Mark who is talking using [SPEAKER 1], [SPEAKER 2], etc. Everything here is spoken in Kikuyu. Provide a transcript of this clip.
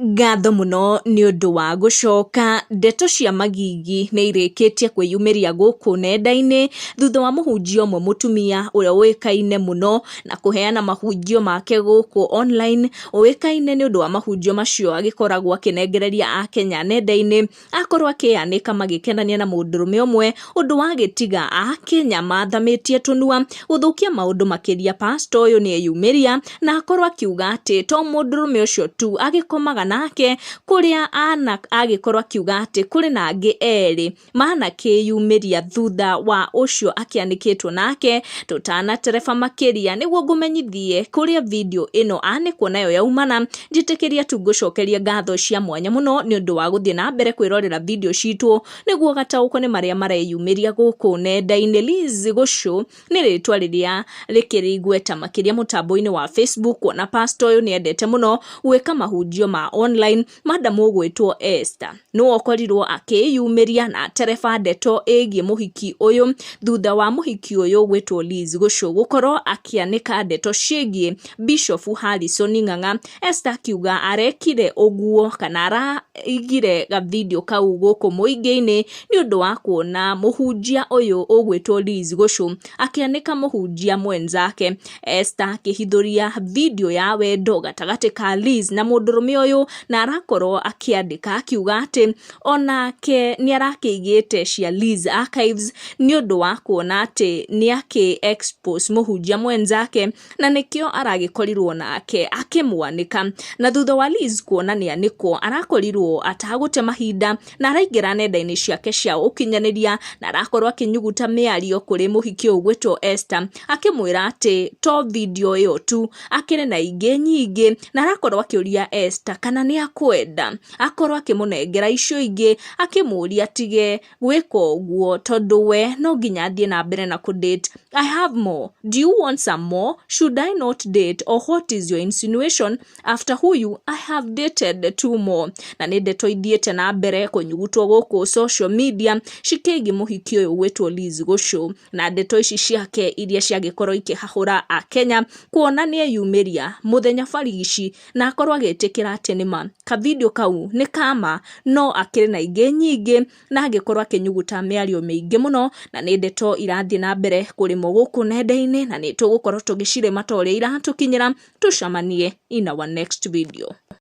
[SPEAKER 1] Ngatho mũno nĩ ũndũ wa gũcoka. Ndeto cia Magigi nĩ irĩkĩtie kwĩyumĩria gũkũ nenda-inĩ thutha wa mũhunjia ũmwe mũtumia ũrĩa ũĩkaine mũno na kũheana mahunjio make gũkũ online, ũĩkaine nĩ ũndũ wa mahunjio macio agĩkoragwo akĩnengereria akenya nenda-inĩ, akorwo akĩyanĩka magĩkenania na mũndũrũme ũmwe, ũndũ wagĩtiga akenya mathamĩtie tũnua gũthũkia maũndũ makĩria. Pastor ũyũ nĩ eyumĩria na akorwo akiuga atĩ to mũndũrũme ũcio tu agĩkomaga nake, kũrĩa ana agĩkorwo akiuga atĩ kũrĩ na angĩ erĩ manakĩyumĩria thutha wa ũcio akĩanĩkĩtwo nake. Tũtanatereba makĩria nĩguo ngũmenyithie kũrĩa video ĩno anĩkwo nayo yaumana, njĩtĩkĩria tu ngũcokerie ngatho cia mwanya mũno nĩ ũndũ wa gũthiĩ na mbere kwĩrorera video citũ nĩguo gataũkwo nĩ marĩa mareyumĩria gũkũ nenda-inĩ. Liz Gũcũ nĩ rĩtwa rĩrĩa rĩkĩrĩ igweta makĩria mũtambo-inĩ wa Facebook, kuona pastor ũyũ nĩ endete mũno gwĩka mahunjio ma online. Madam ũgwĩtwo Esther nĩwe ũkorirwo akĩyumĩria na atereba ndeto ĩgiĩ mũhiki ũyũ thutha wa mũhiki ũyũ gwĩtwo Liz Gũcũ gũkorwo akĩanĩka ndeto ciĩgiĩ Bishop Harrison Ng'ang'a. Esther akiuga arekire ũguo kana araigire ga video kau gũkũ mũingĩ-inĩ nĩ ũndũ wa kuona mũhunjia ũyũ ũgwĩtwo Liz Gũcũ akĩanĩka mũhunjia mwenzake. Esther akĩhithũria video ya wendo gatagatĩ ka Liz na mũndũrũme ũyũ, na arakorwo akĩandĩka akiuga atĩ onake nĩ arakĩigĩte cia Liz archives nĩ ũndũ wa kuona atĩ nĩ akĩ expose mũhunjia mwenzake, na nĩkĩo aragĩkorirwo nake akĩmwanĩka. Na thutha wa Liz kuona nĩ anĩkwo, arakorirwo atagũte mahinda na araingĩra nenda-inĩ ciake cia ũkinyanĩria na arakorwo akĩnyuguta mĩario kũrĩ mũhiki ũyũ ũgwĩtwo Esther, akĩmwĩra atĩ to video ĩyo tu, akĩrĩ na ingĩ nyingĩ, na arakorwo akĩũria Esther kana nĩ akwenda akorwo akĩmũnengera icio ingĩ, akĩmũria atige gwĩka ũguo tondũ we no nginya athiĩ na mbere na kũ-date. "I have more. Do you want some more? Should I not date or what is your insinuation? After huyu I have dated two more." Na nĩ ndeto ithiĩte na mbere kũnyugutwo gũkũ social media cikĩgiĩ mũhiki ũyũ gwĩtwo Liz Gũcũ na ndeto ici ciake iria ciagĩkorwo ikĩhahũra akenya, kuona nĩ eyumĩria mũthenya barigici na akorwo agĩtĩkĩra atĩ nĩma ka video kau nĩ kama, no akĩrĩ na ingĩ nyingĩ, na agĩkorwo akĩnyuguta mĩario mĩingĩ mũno. Na nĩ ndeto irathiĩ na mbere kũrĩmwo gũkũ nenda-inĩ, na nĩ tũgũkorwo tũgĩcirĩma ta ũrĩa iratũkinyĩra. Tũcemanie in our next video.